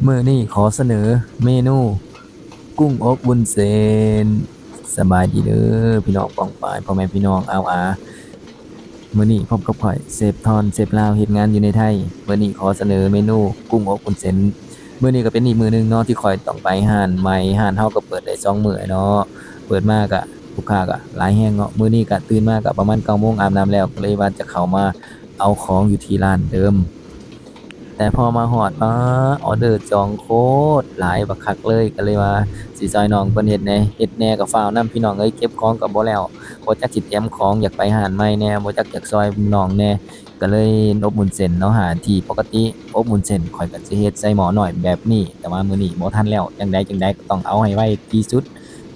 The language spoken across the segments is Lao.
ມື້ນີ້ຂໍສະເໜີເມນູກຸ້ງອົບວຸ້ນເສັ້ນ. ສະບາຍດີເດີພີ່ນ້ອງປ້ອງປາຍ ພໍ່ແມ່ພີ່ນ້ອງອາວອາ. ມື້ນີ້ພົບກັບຂ້ອຍເຊຟທອນ ເຊຟລາວເຮັດງານຢູ່ໃນໄທ. ມື້ນີ້ຂໍສະເໜີເມນູກຸ້ງອົບວຸ້ນເສັ້ນ. ມື້ນີ້ກໍເປັນອີກມື້ໜຶ່ງເນາະທີ່ຂ້ອຍຕ້ອງໄປຮ້ານໃໝ່. ຮ້ານເຮົາກໍເປີດໄດ້ສອງມື້ແລ້ວເນາະ, ເປີດມາກໍລູກຄ້າກໍຫຼາຍແຮງເນາະ. ມື້ນີ້ກໍຕື່ນມາກໍປະມານເກົ້າໂມງ ອາບນ້ຳແລ້ວ ກໍເລີຍວ່າຈະເຂົ້າມາເອົາຂອງຢູ່ທີ່ຮ້ານເດີມ. ແຕ່ພໍມາຮອດ ປາ ອອເດີຈອງໂຄດຫຼາຍບັກຄັກເລີຍ, ກໍເລີຍວ່າຊິຊ່ອຍນ້ອງເພິ່ນເຮັດແດ່. ເຮັດແດ່ກໍຟ້າວນຳ ພີ່ນ້ອງເອີຍ, ເກັບຂອງກໍບໍ່ແລ້ວ, ບໍ່ຈັກຊິຕຽມຂອງ, ຢາກໄປຮ້ານໃໝ່ແດ່, ບໍ່ຈັກຢາກຊ່ອຍນ້ອງແດ່, ກໍເລີຍອົບວຸ້ນເສັ້ນເນາະ. ຫາທີ່ປົກກະຕິອົບວຸ້ນເສັ້ນ ຂ້ອຍກໍຈະເຮັດໃສ່ໝໍ້ນ້ອຍແບບນີ້, ແຕ່ວ່າມື້ນີ້ບໍ່ທັນແລ້ວ, ຈັ່ງໃດຈັ່ງໃດກໍຕ້ອງເອົາໃຫ້ໄວທີ່ສຸດ.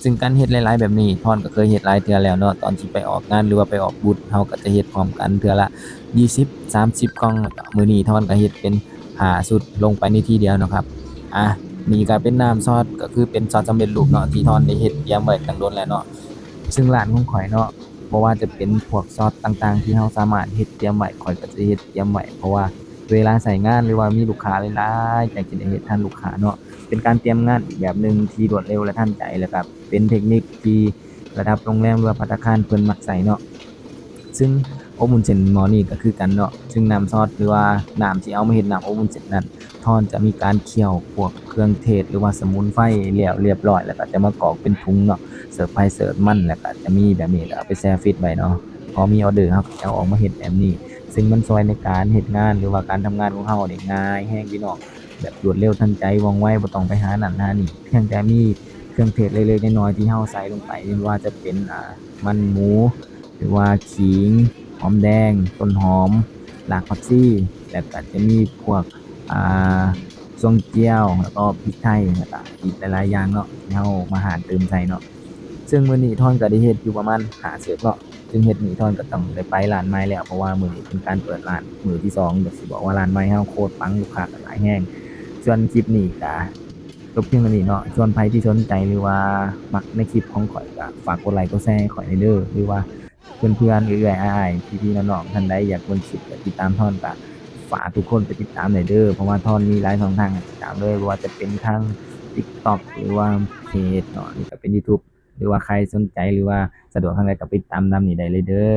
ຊຶ່ງການເຮັດຫຼາຍໆແບບນີ້ ທອນກໍເຄີຍເຮັດຫຼາຍເທື່ອແລ້ວເນາະ. ຕອນທີ່ໄປອອກງານ ຫຼືວ່າໄປອອກບູດ ເຮົາກໍຈະເຮັດພ້ອມກັນເທື່ອລະ ຊາວ ສາມສິບກ່ອງ. ແລ້ວກໍມື້ນີ້ທອນກໍເຮັດເປັນຫ້າຊຸດລົງໄປໃນທີດຽວເນາະຄັບ. ອາ ນີ້ກໍເປັນນ້ຳຊອດ ກໍຄືເປັນຊອດສຳເລັດຮູບເນາະ ທີ່ທອນໄດ້ເຮັດຕຽມໄວ້ຕັ້ງດົນແລ້ວເນາະ. ຊຶ່ງຮ້ານຂອງຂ້ອຍເນາະ ບໍ່ວ່າຈະເປັນພວກຊອດຕ່າງໆ ທີ່ເຮົາສາມາດເຮັດຕຽມໄວ້ ຂ້ອຍກໍຈະເຮັດຕຽມໄວ້ ເພາະວ່າເວລາໃຊ້ງານ ຫຼືວ່າມີລູກຄ້າຫຼາຍໆ ຢາກຈະໄດ້ເຮັດທັນລູກຄ້າເນາະ. ເປັນການຕຽມງານອີກແບບໜຶ່ງທີ່ລວດເລັວ ແລະ ທັນໃຈ ແລະ ກໍເປັນເທັກນິກທີ່ລະດັບໂຮງແຮມ ຫຼືວ່າພັດຕາຄານເພິ່ນມັກໃຊ້ເນາະ. ຊຶ່ງອົບວຸ້ນເສັ້ນໝໍ້ນີ້ກໍຄືກັນເນາະ, ຊຶ່ງນ້ຳຊອດ ຫຼືວ່ານ້ຳທີ່ເອົາມາເຮັດນ້ຳອົບວຸ້ນເສັ້ນນັ້ນ ທອນຈະມີການຄ້ຽວພວກເຄື່ອງເທດ ຫຼືວ່າສະໝຸນໄພແລ້ວລຽບຮ້ອຍ ແລ້ວກໍຈະມາກອກເປັນຖົງເນາະ, ເສີບໃຜເສີບມັນ ແລ້ວກໍຈະມີແບບນີ້ ແລ້ວເອົາໄປແຊ່ຟຣີດໄວ້ເນາະ. ພໍມີອອເດີເຮົາກໍຈະເອົາອອກມາເຮັດແບບນີ້, ຊຶ່ງມັນຊ່ວຍໃນການເຮັດງານ ຫຼືວ່າການທຳງານຂອງເຮົາໄດ້ງ່າຍແຮງພີ່ນ້ອງ, ແບບລວດເລັວທັນໃຈ ວ່ອງໄວ, ບໍ່ຕ້ອງໄປຫານັ້ນຫານີ້, ພຽງແຕ່ມີເຄື່ອງເທດເລັກໆນ້ອຍໆທີ່ເຮົາໃສ່ລົງໄປ ແມ່ນວ່າຈະເປັນ ອາ ມັນໝູ ຫຼືວ່າຂີງ, ຫອມແດງ, ຕົ້ນຫອມ, ຮາກຜັກຊີ, ແລ້ວກໍຈະມີພວກ ອາ ຊວງຈຽວ, ແລ້ວກໍພິກໄທ, ແລ້ວກໍອີກຫຼາຍໆຢ່າງເນາະ ທີ່ເຮົາມາຫາເຕີມໃສ່ເນາະ. ຊຶ່ງມື້ນີ້ທອນກໍໄດ້ເຮັດຢູ່ປະມານຫ້າເສີບເນາະ, ຈຶ່ງເຮັດນີ້ທອນກໍຕ້ອງໄດ້ໄປຮ້ານໃໝ່ແລ້ວ ເພາະວ່າມື້ນີ້ເປັນການເປີດຮ້ານມື້ທີສອງ. ຢາກຊິບອກວ່າຮ້ານໃໝ່ເຮົາໂຄດປັງ, ລູກຄ້າກໍຫຼາຍແຮງ. ສ່ວນຄລິບນີ້ກໍຈົບພຽງເທົ່ານີ້ເນາະ. ສ່ວນໃຜທີ່ສົນໃຈ ຫຼືວ່າມັກໃນຄລິບຂອງຂ້ອຍ ກໍຝາກກົດໄລກົດແຊໃຫ້ຂ້ອຍແດ່ເດີ, ຫຼືວ່າ ເພື່ອນໆ ເອື້ອຍໆ ອ້າຍໆ ພີ່ໆ ນ້ອງໆ ທ່ານໃດຢາກເບິ່ງຄລິບ ຢາກຕິດຕາມທອນ ກໍຝາກທຸກຄົນໄປຕິດຕາມໄດ້ເດີ, ເພາະວ່າທອນມີຫຼາຍຊ່ອງທາງໃຫ້ຕິດຕາມເລີຍ, ບໍ່ວ່າຈະເປັນທາງ TikTok ຫຼືວ່າເພຈເນາະ, ນີ້ກໍເປັນ YouTube ຫຼືວ່າໃຄສົນໃຈ ຫຼືວ່າສະດວກທາງໃດກໍໄປຕິດຕາມຕາມນີ້ໄດ້ເລີຍເດີ.